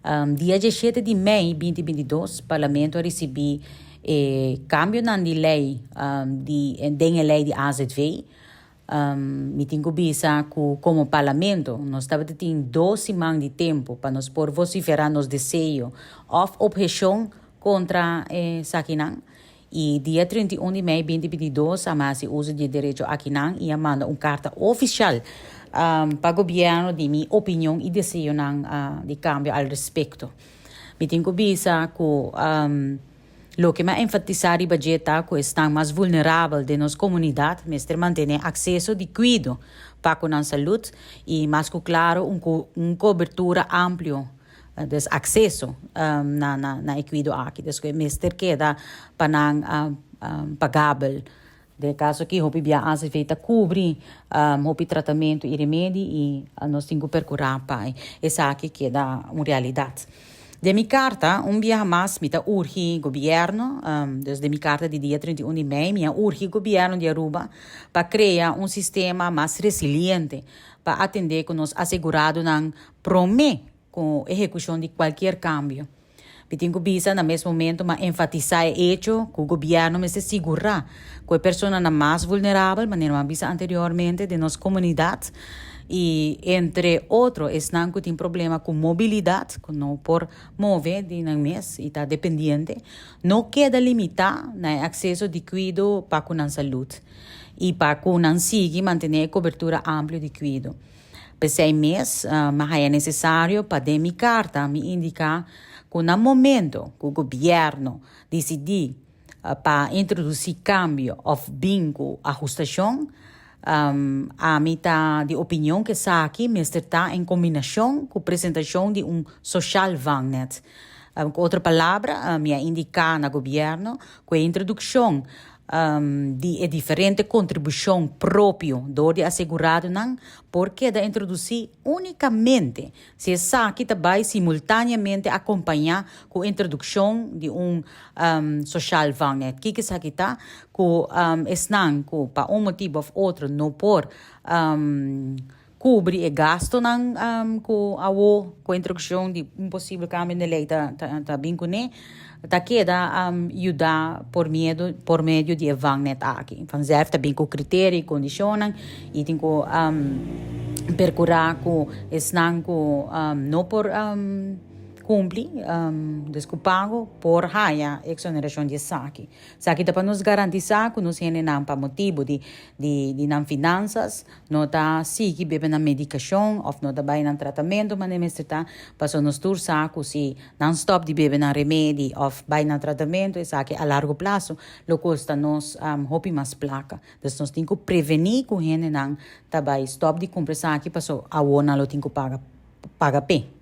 Dia 17 di mei 2022, Parlamento a risibí kambio di lei, di den lei di AZV. Mi tin ku bisa ku komo Parlamento nos tabatin 2 siman di tempu pa nos por vosiferá nos deseo òf opheshon kontra esakinan. I dia 31 di mei 2022 a hasi uso di derecho akinan i a manda un karta ofisial pa gobièrnu di mi opinion i deseo di kambio al respekto. Mi tin ku bisa ku loke mi a enfatisá riba dje ta ku esnan mas vulnerabel di nos komunidat mester mantené akseso di kuido pa ku nan salú i, mas ku klaro, un kobertura amplio di akseso na kuido aki. Dus ku mester keda pa nan pagabel. Den kaso ku hopi bia AZV ta kubri hopi tratamentu i remedi i nos tin ku perkurá pa esaki keda un realidat. Den mi karta, un biaha mas, mi ta urgi gobièrnu, dus den mi karta di dia 31 di mei, mi a urgi gobièrnu di Aruba pa krea un sistema mas resiliente pa atendé ku nos aseguradonan promé ku ehekushon di kualke kambio. Mi tin ku bisa, na mes momento, m'a enfatisá e echo ku gobièrnu mester sigurá ku e personanan mas vulnerabel, manera m'a bisa anteriormente, di nos komunidat, i entre otro, esnan ku tin problema ku mobilidat, ku no por move di nan mes i ta dependiente, no keda limitá na akseso di kuido pa ku nan salú i pa ku nan sigui mantené kobertura amplio di kuido. P'esei mes, m'a haña nesesario pa den mi karta mi indiká ku na momento ku gobièrnu disidí pa introdusí kambio òf bin ku ahustashon, ami ta di opinion ku esaki mester ta den kombinashon ku presentashon di un sociaal vangnet. Ku otro palabra, mi a indiká na gobièrnu ku e introdukshon di diferente kontribushon propio dor di aseguradonan por keda introdusí únikamente si esaki ta bai simultáneamente akompañá ku introdukshon di un sociaal vangnet. Kiko esaki ta? Ku esnan ku pa un motibu òf otro no por kubri e gastonan ku awo ku introdukshon di un posibel kambio di lei ta bin kuné, ta keda yuda por medio di vangnet aki. Vanzelf ta bin ku kriterio i kondishonnan i tin ku perkurá ku esnan ku no por kumpli dus ku pago por haya eksonerashon di esaki. Esaki ta pa nos garantisá ku nos hendenan pa motibu di nan finansas no ta sigui bebe nan medikashon òf no ta bai nan tratamentu manera mester ta, paso nos tur sa ku si nan stòp di bebe nan remedi òf bai nan tratamentu, esaki a largo plaso lo kosta nos hopi mas plaka. Dus nos tin ku prevení ku hendenan ta bai stòp di kumpra esaki paso awor nan lo tin ku paga p'e.